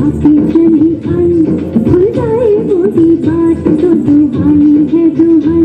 K चली आई, भूल जाए वो बात तो दुहाई है दुहाई।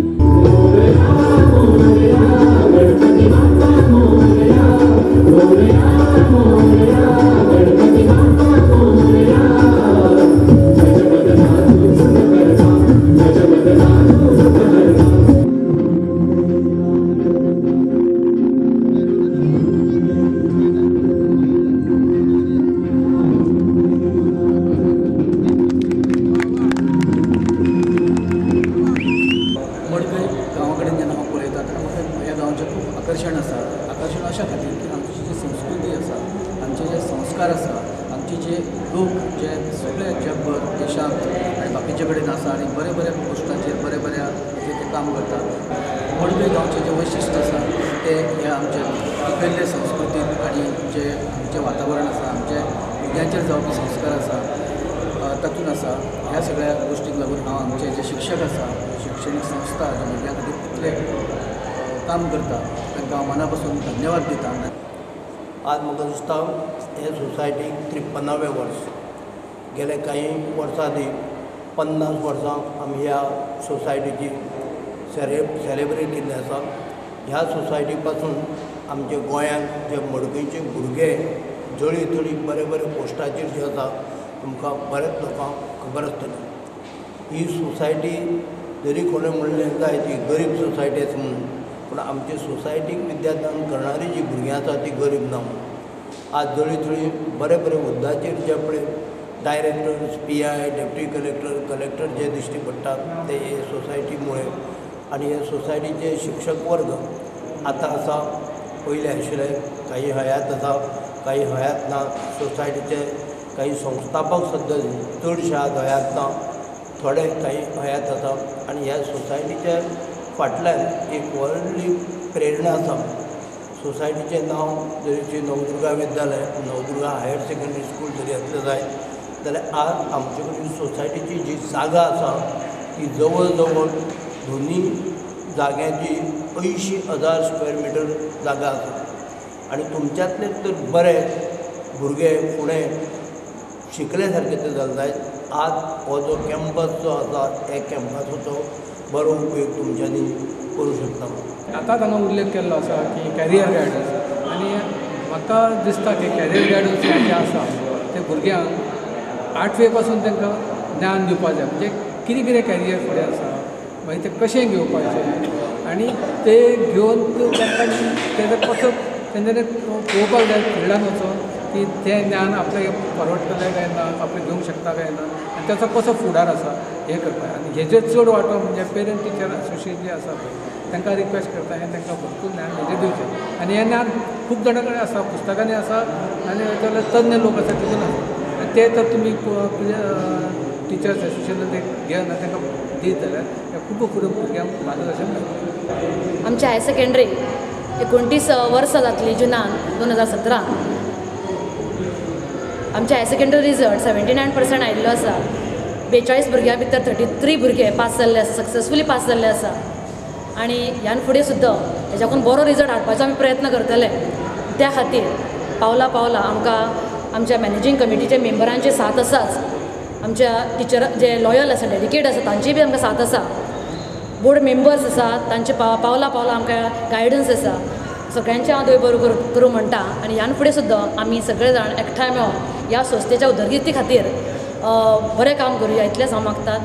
आकर्शण आसा, आकर्शण अशा खातीर की आमची जी संस्कृती आसा, आमचे जे संस्कार आसा, आमचे जे लोक जे सगळे जगभर देशांत आनी बाकीचे कडेन आसा आनी बरे बऱ्या पोस्टाचेर बऱ्या बऱ्या ते काम करतात. मडकय गांवचें जें वैशिश्ट आसा तें ह्या आमच्या टिकयल्ले संस्कृतीन आनी जे आमचें वातावरण आसा, आमच्या भुरग्यांचेर जावपी संस्कार आसा तातूंत आसा. ह्या सगळ्या गोश्टीक लागून हांव आमचे जे शिक्षक आसा, शिक्षणीक संस्था जे भुरग्यां खातीर कितले काम करता तांकां हांव मना पासून धन्यवाद दिता. आज म्हाका दिसता हे सोसायटीक 53वें वर्स. गेले कांय वर्सां आदीं 50 वर्सां आमी ह्या सोसायटीची सेलेब्रेट केल्ली आसा. ह्या सोसायटी पासून आमच्या गोंयांत जे मडकयचे भुरगे जळी तळी बरे बरे पोस्टाचेर जे आसा तुमकां बऱ्याच लोकांक खबर आसतली. ही सोसायटी जरी कोणें म्हणलें जाय ती गरीब सोसायटी आसा म्हणून, पूण आमचे सोसायटीक विद्यादान करणारी जी भुरगीं आसा ती गरीब ना. आज जळी थळी बरे बरे हुद्द्याचेर जे पळय directors, PI, deputy collector, collector जे दिश्टी पडटात ते हे सोसायटीमुळे. आनी हे सोसायटीचे शिक्षक वर्ग आतां आसा, पयले आशिल्ले काही हयात आसा, काही हयात ना. सोसायटीचे काही संस्थापक सद्या चडशे आज हयात ना, थोडे काही हयात आसा. आनी ह्या सोसायटीचे फाटल्यान एक व्हडली प्रेरणा आसा. सोसायटीचें नांव जरी Shri Navdurga Vidyalaya, Navdurga higher secondary school जरी आसलें जायत जाल्यार आज आमचे कडेन सोसायटीची जी जागा आसा ती जवळ जवळ दोनी जाग्याची 80,000 स्क्वेअर मिटर जागा आसा. आनी तुमच्यांतले तर बरे भुरगे फुडें शिकले सारके ते जाले जायत. आज हो जो कॅम्पस जो आसा त्या कॅम्पसाचो बरो उपयोग तुमच्यांनी करूं शकता. आतांच हांगा उल्लेख केल्लो आसा की कॅरियर गायडन्स, आनी म्हाका दिसता की कॅरियर गायडन्स जें आसा तें भुरग्यांक 8वे पासून तांकां ज्ञान दिवपाक जाय. म्हणजे कितें कितें कॅरियर फुडें आसा, मागीर तें कशें घेवपाचें आनी तें घेवन तांकां तेजो कसो तेंच्यांनी पळोवपाक जाय फिल्डान वचोन की तें ज्ञान आपल्याक परवडटलें काय ना, आपलें घेवंक शकता काय ना, आनी ताचो कसो फुडार आसा हें करपाक. आनी हेजेर चड वांटो म्हणजे पेरंट टिचर असोसिएशन जें आसा पळय तांकां रिक्वेस्ट करता हें तांकां भरपूर ज्ञान हेजेर दिवचें. आनी हें ज्ञान खूब जाणां कडेन आसा, पुस्तकांनी आसा आनी जाल्यार तज्ञ लोक आसा तितून आसा. आनी तें तर तुमी टिचर्स असोसिएशन ते घेवन तांकां दीत जाल्यार खूब फुडें भुरग्यांक मार्गदर्शन मेळटा. आमच्या हायर सेकेंडरी 29 वर्सां जातली जुनान 2017. आमच्या हायर सेकेंडरी रिजल्ट 79% आयिल्लो आसा. 42 भुरग्यां भितर 33 भुरगे पास जाल्ले आसा, सक्सेसफुली पास जाल्ले आसा. आनी ह्यान फुडें सुद्दां हेच्याकून बरो रिजल्ट हाडपाचो आमी प्रयत्न करतले. त्या खातीर पावला पावला आमकां आमच्या मॅनेजींग कमिटीच्या मेंबरांचे साथ आसाच, आमच्या टिचर जे लॉयल आसा, डेडिकेट आसा तांची बी आमकां साथ आसा, बोर्ड मेंबर्स आसा तांचे पावला पावला आमकां गायडन्स आसा. सगळ्यांचें हांव देव बरो करूं म्हणटा. आनी ह्यान फुडें सुद्दां आमी सगळे जाण एकठांय मेळोन ह्या संस्थेच्या उदरगती खातीर बरें काम करुया इतलेंच हांव मागता.